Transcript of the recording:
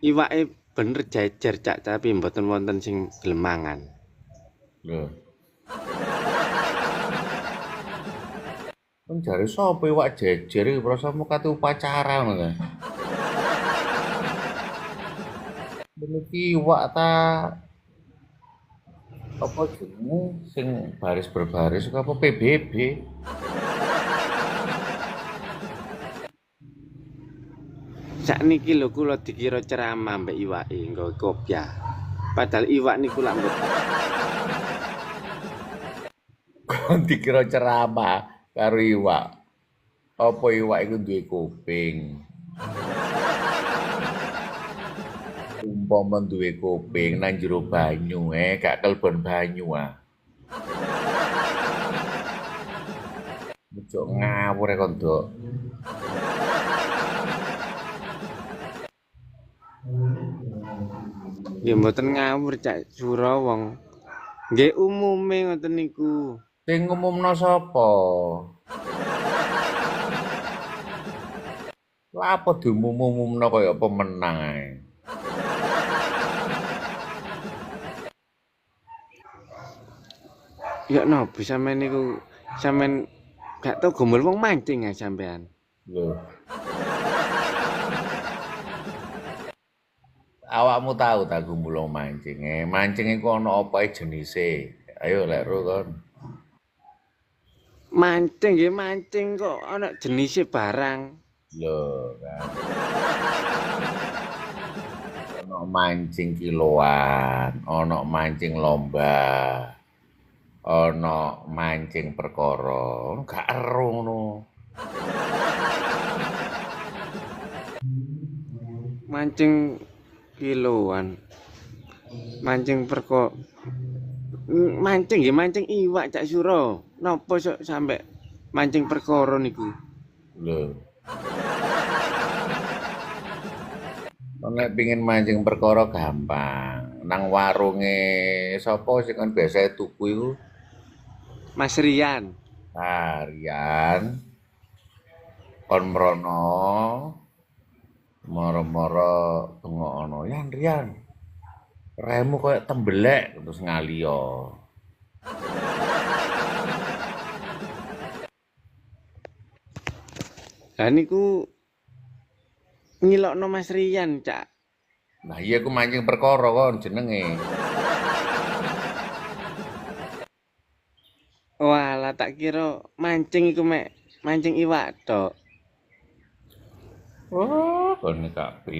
Iwake bener jejer, Cak, tapi mboten wonten sing gelem mangan. Lho. Kon jare sapa iwak jejer iki prasamu kate upacara ngono ta? Iki iwak ta apa jenenge sing baris berbaris apa PBB? Sakniki lho kula dikira ceramah mbek iwake nggawe kopiah. Padahal iwak niku lak mboten Kon dikira ceramah karo iwak. Apa iwak iku duwe kuping? Umpama duwe kuping nang jero banyu gak kelbon banyu ah. Ojo ngawur e kon, Dok. Nggih mboten ngawur, Cak Suro, wong nggih umume ngoten niku. Sing ngumumno sapa? Lha apa diumum-umumno kaya pemenang ae. Ya napa sampean niku, sampean gak tau gombol wong mancing ya sampean. Lho. Awakmu tahu ta gumbul wong mancing? Mancing iku ana apa jenise? Ayo lek ro kon. Mancing nggih mancing kok ana jenise barang. Lho, kan. Ana mancing kiloan, ana mancing lomba, ana mancing perkara. Gak ero ngono. Mancing kiloan. Mancing perko mancing nggih mancing iwak, Cak Suro. Napa sok sampe mancing perkara niku? Lho. Kon nek pengin mancing perkara gampang. Nang warunge sapa sing kon biasa tuku iku? Mas Rian. Ah, Rian. Kon mrono moro-moro bengokono, "Yan, Rian. Raimu koyo tembelek," terus ngaliyo. Lah niku ngilokno Mas Rian, Cak. Nah iya ku mancing perkara kon jenenge. Walah tak kira mancing iku mek mancing iwak tok. Oh, kon gak